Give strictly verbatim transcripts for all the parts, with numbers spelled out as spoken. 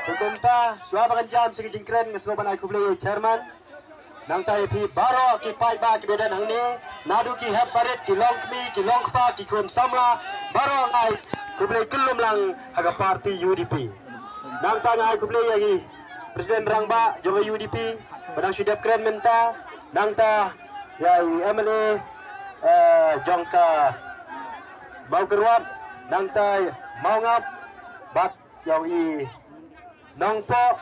Te kumta, shuwa ba ngan jam sha ka jingkren, nga sngewbha ban ai khublei ïa u chairman. Nangta ïa phi baroh ki paidbah kiba don hangne, naduh ki hep barit, ki longkmie, ki longkpa, ki khun samla, baroh nga ai khublei kyllum lang ha ka party U D P. Nangta nga ai khublei ïa ki president rangbah jong ka U D P ba dang shu dep kren mynta. Nangta ïa i M L A, eh, jong ka Mawkyrwat, nangta Mawngap, bad ïa i Nongpoh,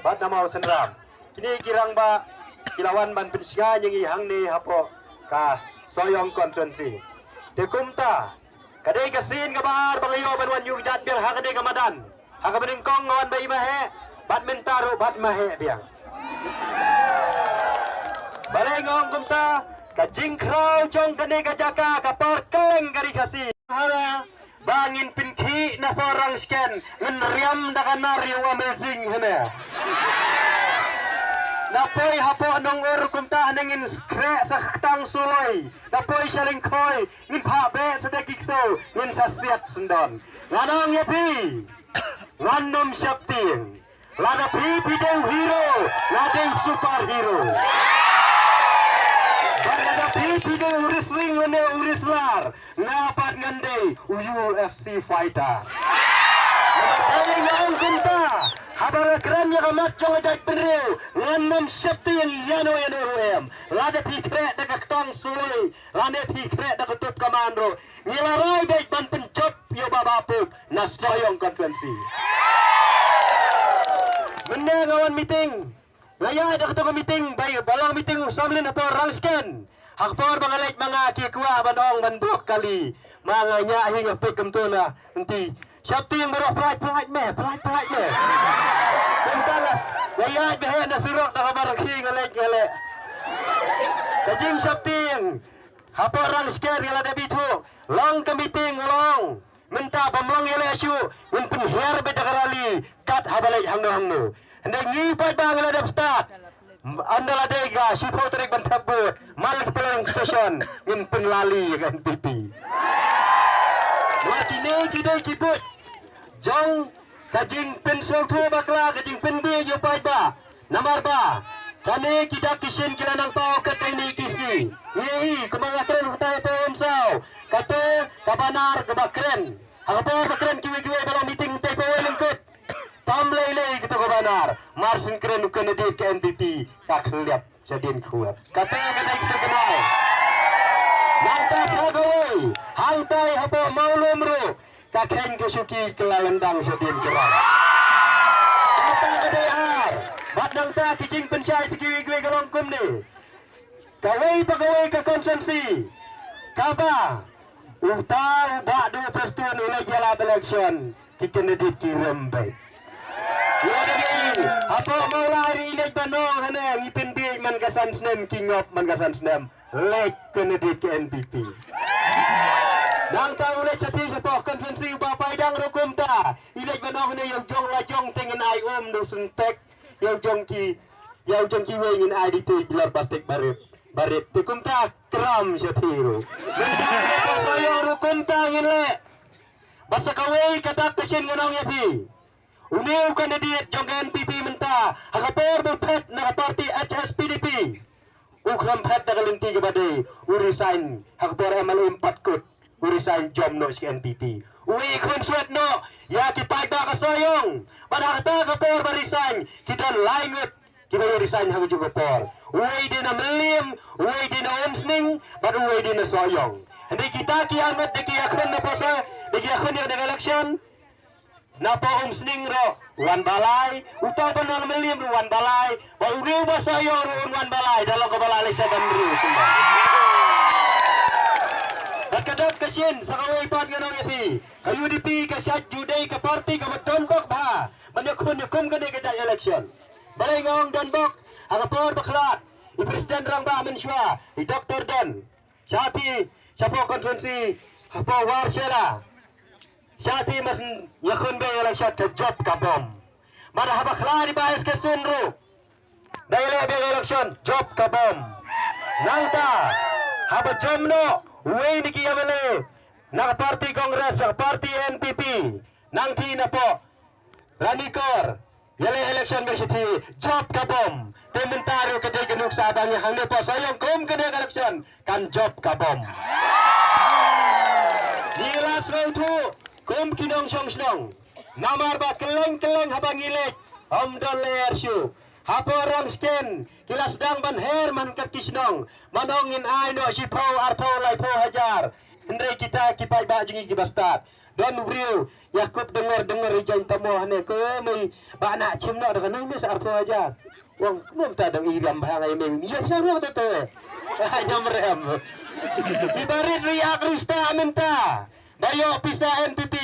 bad na Mawsynram. Kine ki rangbah ki la wan ban pynshngaiñ ïa ngi hangne hapoh ka Sohiong constituency. Te kumta, ka dei ka sien kaba ar ba nga ïoh ban wan ïuh kjat biang ha kane ka madan. Ha kaba nyngkong nga wan bad i Maheh, bad mynta ruh bad Maheh biang. Balei nga ong kumta? Ka jingkhraw jong kane ka jaka ka por kylleng ka Ri Khasi. Haba ba ngin pynkhih na por rang sken, ngin riam da ka nar ïa u Amazing hane. Na poi hapoh Nongur kumta hane ngin khreh sa ktang suloi. Na poi sha Lyngkhoi ngin phah beh sa da ki ksew, ngin sa siat syndon. Ngan ong ïa phi, ngan nym sheptieng. Lada phi phi dei u hero, nga dei u superhero. Bad lada phi phi dei u wrestling lane u wrestler, nga pat ngan dei u U F C fighter. Namar balei nga ong kumta? Haba nga kren ïa ka mat jong ka jaitbynriew, ngan nym sheptieng ïano ïano ruh em. Lada phi khreh da ka ktang suloi, lane phi khreh da ka tup kaman ruh, ngi la rai beit ban pynjop ïa u Bah Bah Pop na Sohiong constituency. Mynne nga wan meeting, nga ïaid da kato ka meeting, ba long meeting u samlin hapoh Rangsken. Ha ka por ba nga leit ma nga ki kwah ban ong ban bok kali. Ma nga ñiah hi nga peit kumto na lynti. Sheptieng baroh, pynlait pynlait me, pynlait pynlait me. Kumta nga ïaid beit na surok da kaba rakhi nga leit nga leh. Ka jingsheptieng hapoh Rangsken nga la dep ithuh. Long ka meeting, long. Mynta bym long ïaleh shuh, ngin pynhiar beit da ka rally kat haba leit hangno hangno. Hynrei ngi paidbah ngi la dep start. Ynda la dei ka shiphew tarik ban thep vote, man la ki polling station ngin pynrally ïa ka N P P. Namar kine ki dei ki buit jong ka jingpynsngewthuh bakla, ka jingpynbiej ïa u paidbah. Namar ba kane ki dak ki shin ki la nang paw katne ki sngi. Ngi ïohi kumba nga kren hangtai hapoh Umsaw, kato ka banar kaba kren. Ha ka por ba kren kiwei kiwei ba long meeting hangtai hapoh Wailyngkut, tam lei lei kato ka banar. Mar shen kren u candidate ka N P P ka khliap shadien khuat. Kato ka dei ka sngewbha. Nangta sa kawei, hangtai hapoh Mawlum ruh ka kheiñ ka shuki ka la lyndang shadien khuat. Kata ka dei ar. Bad nangta ki jingpynshai sa kiwei kiwei ka long kumne. Kawei pa kawei ka constituency kaba uta u Bah Duh Prestone u leit ïalap election, ki candidate ki rem beit. Ïa dei, hapoh Mawlai i leit ban ong hane ngi pynbiej man ka san snem, ki ngop man ka san snem. Leit candidate ka N P P. Nangta u leit shatei shapoh constituency u Bah Paidang ruh kumta. I leit ban ong hane ïa u jong la jong te ngin ai um da u syntek. Ïa u jong ki, ïa u jong kiwei ngin ai dei te bilar plastik barit. Barit te kumta kram shatei ruh. Mynta hapoh Sohiong ruh kumta ngin leh. Bad sa kawei ka dak ka shin ngan ong ïa phi. Une u candidate jong ka N P P mynta, ha ka por ba u phet na ka party H S P D P, u khlem phet da ka lynti kaba dei, u resign ha ka por M L A ym pat kut, u resign jop noh sha ka N P P. Uwei i khun swet noh ïa ki paidbah ka Sohiong. Bad ha kata ka por ba resign ki don lai ngut kiba ïa resign ha kajuh ka por. Uwei dei na Mylliem, uwei dei na Umsning, bad uwei dei na Sohiong. Hynrei kita ki arngut da ki ïakhun na posa, da ki ïakhun ïa ka election. Na poh Umsning ruh wan balai, uta uba na Mylliem ruh wan balai, bad une uba Sohiong ruh un wan balai, da long kaba la leh sha ban ruh kumba. Bad ka dak ka shin sa kawei pat ngan ong ïa phi, ka U D P ka shait ju dei ka party kaba don bok bha ban ïakhun ïakum kane ka jait election. Balei nga ong don bok? Ha ka por ba khlad i president rangbah mynshuwa, i Doctor Don, shatei shapoh constituency hapoh Warshela. Shatei mas ïakhun biang election ka jop ka bom. Bad haba khlad i Bah S K Sun ruh da ïaleh biang election jop ka bom. Nangta haba jop noh uwei na ki M L A Na ka party Congress, na ka party N P P, nangta na pdeng Ranikor, ïaleh election ba shithi, jop ka bom. Te mynta ruh ka dei ka nuksa ba ngi hangne pdeng Sohiong kum kane ka election kan jop ka bom. Ngi la sngewthuh kum ki nongshong shnong. Namar ba kylleng kylleng haba ngi leit, ym don lyer shuh. Hapoh Rangskhen ki la sdang ban her man kat ki shnong. Mano ngin ai noh shiphew, arphew, laiphew hajar. Hynrei kita ki paidbah jong ngi kiba stad. Don u briew ïa kup dengor dengor ri jaiñ tamo hane, ko mei ba na chim noh da ka nai mes arphew hajar. Wang kumta dang i riam bha ngai mei ïa sa ruh to to. Ai nyam rem. Ibarit ri ak ri sta mynta ba ïoh pisa N P P,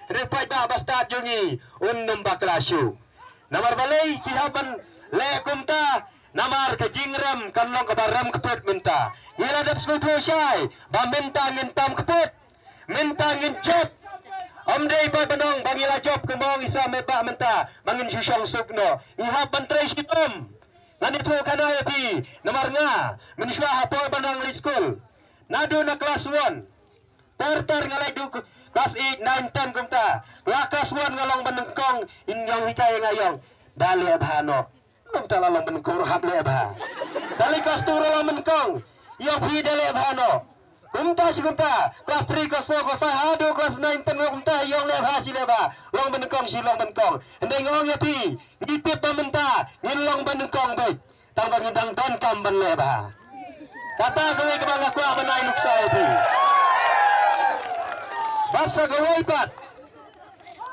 ri paidbah ba stad jong ngi un nym bakla shuh. Namar balei ki hap ban leh kumta? Namar ka jingrem kan long kaba rem kput mynta. Ngi la dep sngewthuh shai ba mynta ngin tam kput, mynta ngin jop. Ym dei ba ban ong ba ngi la jop kumba ong i Soh Metbah mynta ba ngin shu shong suk noh. Ngi hap ban trei shitom. Ngan ïathuh khana ïa phi, namar nga mynshuwa hapoh ban nang leit skul, naduh na klas one, ter ter nga leit duh klas eight, nine, ten kumta. La klas one nga long ba nyngkong, in ïong hikai nga ïong, da leh bha noh. Kumta la long ba nyngkong ruh hap leh bha. Da leit klas two ruh long ba nyngkong, ïong phi da leh bha noh. Kumta shi kumta, klas three, klas four, klas five, haduh klas nine, ten ruh kumta, ïong leh bha shi leh bha. Long ba nyngkong shi long ba nyngkong. Hynrei nga ong ïa phi, ngi tip ba mynta ngin long ba nyngkong beit. Tang ba ngi dang don kam ban leh bha. Kata kawei kaba nga kwah ban ai nuksa ïa phi. Bad sa kawei pat,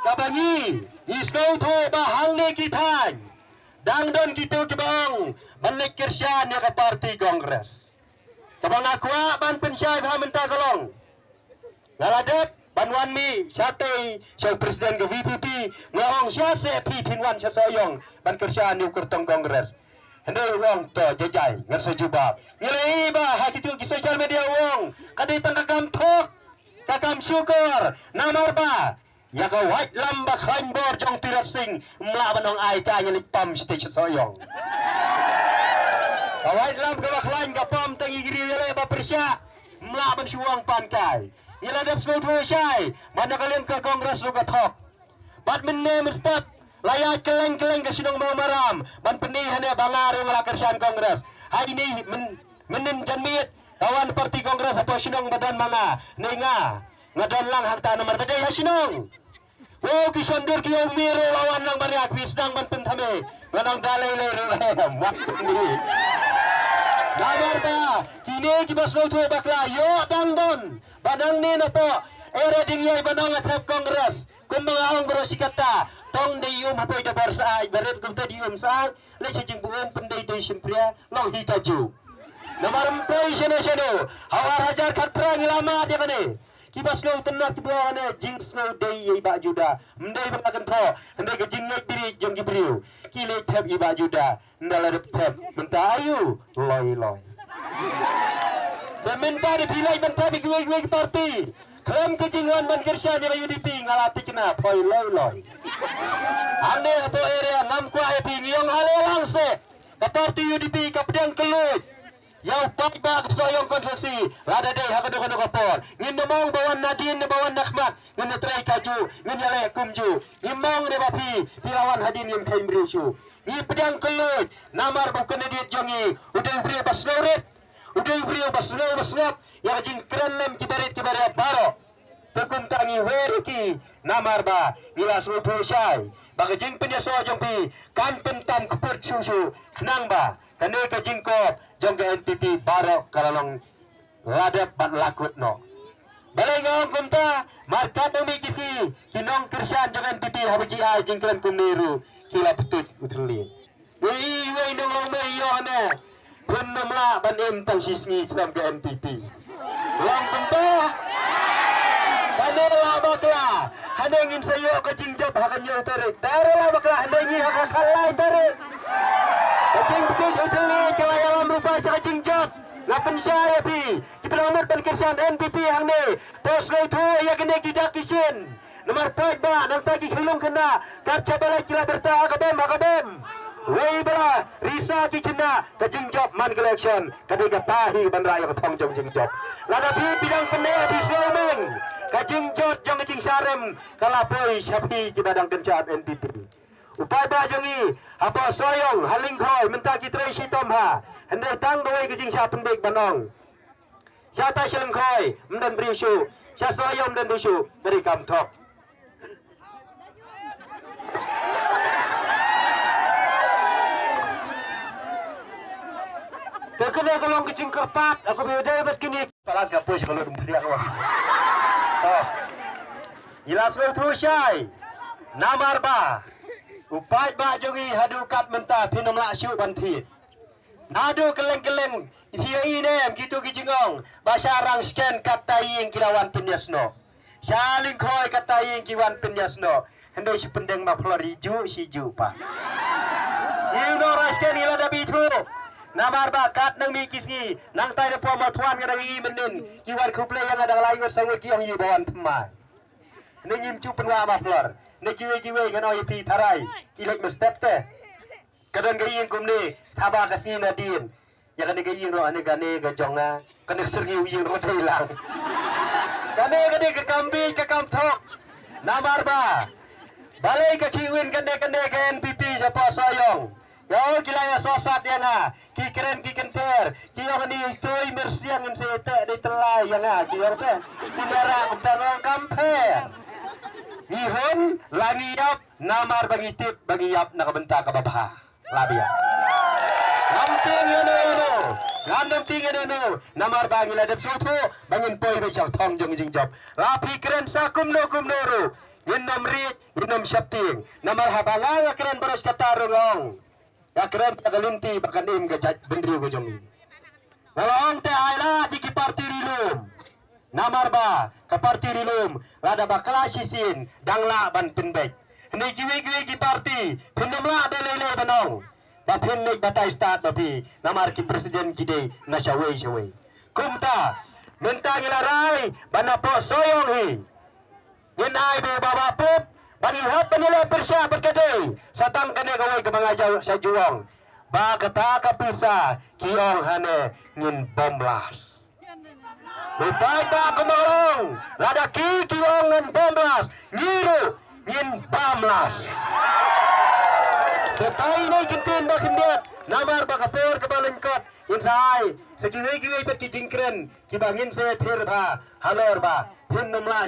kaba ngi, ngi sngewthuh ba hangne ki thaiñ dang don kito kiba ong ban leit kyrshan ïa ka party Congress. Kaba nga kwah ban pynshai bha mynta ka long, nga la dep ban wan mih shatei sha u president ka V P P, nga ong sha se phi phin wan sha Sohiong ban kyrshan ïa u kyrtong Congress. Hynrei u ong to jai jai ngan sa jubab. Ngi la ïohi ba ha kito ki social media u ong ka dei tang ka kam thok, ka kam shukor, namar ba ïa ka waitlam ba khlaiñ bor jong Tirot Sing, mla ban ong ai ka ngi leit pam shatei sha Sohiong. Ka waitlam kaba khlaiñ ka pam tang i gri ïaleh ba pyrshah. Mla ban shu ong pan kai. Ngi la dep sngewthuh shai ba na ka liang ka Congress ruh ka thok. Bad mynne mynstep la ïaid kylleng kylleng ka shnong Mawmaram ban pyni hane ba nga ruh nga la kyrshan Congress. Ha ine mynnin janmiet ka wan party Congress hapoh shnong ba don ma nga. Ne nga nga don lang hangta namar ba dei ha shnong. Wow, ki shon dur ki ïa u mei ruh la wan lang ban ïa phi sdang ban pynthame. Nga nang da lei lei ruh lei mat ni. Namar ba kine kiba sngewthuh bakla ïoh dang don ba nangne napoh area Dieng Ïai ba nang nga thep Congress. Kumba nga ong baroh shi katta, tang dei um hapoi da bor sa ai, barit kumta dei um sa ai. Lei sha jingbuh um pyndei dei shim pria long hi ka ju. Namar ym poi shano shano ha u ar hajar khatphra ngi la mad ïa kane. Kiba sngew tynnat kiba ong ne jingsngew dei ïa i Bah Juda. Ym dei ba nga kynthoh, hynrei ka jingngeit bieit jong ki briew. Ki leit thep i Bah Juda, ynda la dep thep mynta aïu? Loi loi. Te mynta da phi leit ban thep ïa kiwei kiwei ki party, khlem ka jingwan ban kyrshan ïa ka U D P nga la thikna phoi loi loi. Hangne hapoh area ngam kwah ïa phi, ngi ong ale lang se. Ka party U D P ka pdiang kylluid ïa u paidbah ka Sohiong constituency. Lada dei ha kano kano ka por ngin ym ong ba wan nadien ne ba wan nakhmat, ngin ïatrei kajuh, ngin ïaleh kumjuh. Ngim ong ne ba phi phi la wan hadien ngim kheiñ briew shuh. Ngi pdiang kylluid namar ba u candidate jong ngi u dei u briew ba sngewrit, u dei u briew ba sngew ba sngap ïa ka jingkren lem ki barit ki barit baroh. Te kumta ngi wer ïa ki namar ba ngi la sngewthuh shai ba ka jingpynïasoh jong phi kan pyntam kput shuh shuh, khnang ba kane ka jingkop jong ka N P P baroh ka la long la dep bad la kut noh. Balei nga ong kumta? Markat nang mih ki sngi ki nongkyrshan jong N P P haba ki ai jingkren kumne ruh ki la pyntuid u thylliej. Wei wei nong long mei ïoh ne. Pun nym lah ban im tang shi sngi khlem ka N P P. Long kumta. Kane la bakla. Hane ngin sa ïoh ka jingjop ha ka hynñiew tarik. Dara la bakla hane ngi ha ka khatlai tarik. Ka jingpyntuid u thylliej ka la ïalam ruh ba sha ka jingjop. Nga pynshai ïa phi kiba nang mut ban kyrshan N P P hangne. To sngewthuh ïa kine ki dak ki shin. Namar paidbah nangta ki khyllung khynnah kat shaba leit ki la byrta ha ka bem ha ka bem. Wei ba la risa ki khynnah ka jingjop man ka election ka dei kata hi ban rah ïa ka thong jong jingjop. Lada phi phi dang pynneh phi sngewmeng Ka jingjot jong ka jingshah rem ka la poi sha phi kiba dang kynjah N P P. U paidbah jong ngi hapoh Sohiong, ha Lyngkhoi mynta ki trei shitom ha. Hynrei tang kawei ka jingshah pynbeit ban ong. Sha ta sha Lyngkhoi ym don briew shuh, sha Sohiong ym don briew shuh, ka dei kam thok. Ka kane ka long ka jingkyrpad, aku ba dei bad kine. Palat ka poi sha ka lut ym phriak wah. To. Ngi la sngewthuh shai. Namar ba u paidbah jong ngi haduh kat mynta phin ym lah shuh ban thied. Naduh kylleng kylleng phi ïohi ne em kito ki jingong ba sha Rangshken katta ïing ki la wan pynïasnoh. Sha Lyngkhoi katta ïing ki wan pynïasnoh. Hynrei shu pyndeng maflor shi juh shi juh pat. Ïa u nong Rangshken ngi la dep ithuh. Namar ba kat nang mih ki sngi nangtai na pom ma thuan nga dang ïohi mynnin ki wan khublei ïa nga dang lai ngut saw ngut ki ong ïa ba wan thymmai. Hynrei ngim ju pynwah maflor. Hynrei kiwei kiwei ngan ong ïa phi tharai ki leit mynstep te. Ka don ka ïing kumne, haba ka sngi nadien. Ïa kane ka ïing ruh, kane, kane ka jong nga, kane ka syrngiew ïing ruh dei lang. Kane, kane ka kam bieit, ka kam thok. Namar ba balei ka khih win kane, kane ka N P P shapoh Sohiong. Ïa, ki la ïa sosat ïa nga, ki kren ki kynther, ki ong ni itoi myrsiang ngin sa ïateh dei tyllai ïa nga, ki ong te. Ki nara kumta nga ong kam pher. Ngi hun la ngi ïap, namar ba ngi tip ba ngi ïap na ka bynta kaba bha. La biang. Ngam tieng ïano ïano. Ngam dang tieng ïano ïano. Namar ba ngi la dep sngewthuh ba ngin poi beit sha thong jong jingjop. La phi kren sa kumno kumno ruh. Ngin ym rit, ngin ym sheptieng. Namar haba nga nga kren baroh shi katta ruh nga ong. Nga kren ïa ka lynti ba kan im ka jaitbynriew ka jong ngi. Nga la ong te ai lad ïa ki party ri lum. Namar ba ka party ri lum lada bakla shisien dang lah ban pynbeit. Hynrei kiwei kiwei ki party phin ym lah da lei lei ban ong ba phin leit batai stad ba phi, namar ki president ki dei na shawei shawei. Kumta mynta ngi la rai ba na poh Sohiong hi ngin ai ba ba ba pup ban ïa hap ban ïa leh pyrshah bad ka dei sa tang kane kawei kaba nga sha sha ju ong. Ba kata ka pisa ki ong hane ngin bomb blast. Utai ba ka marong lada ki ki ong ngin bomb blast, ngi ruh ngin bomb blast. Utai ne kin tin ba kin det namar ba ka por kaba lyngkot ngin sa ai sa kiwei kiwei pat ki jingkren kiba ngin sa thir ba halor ba phin ym lah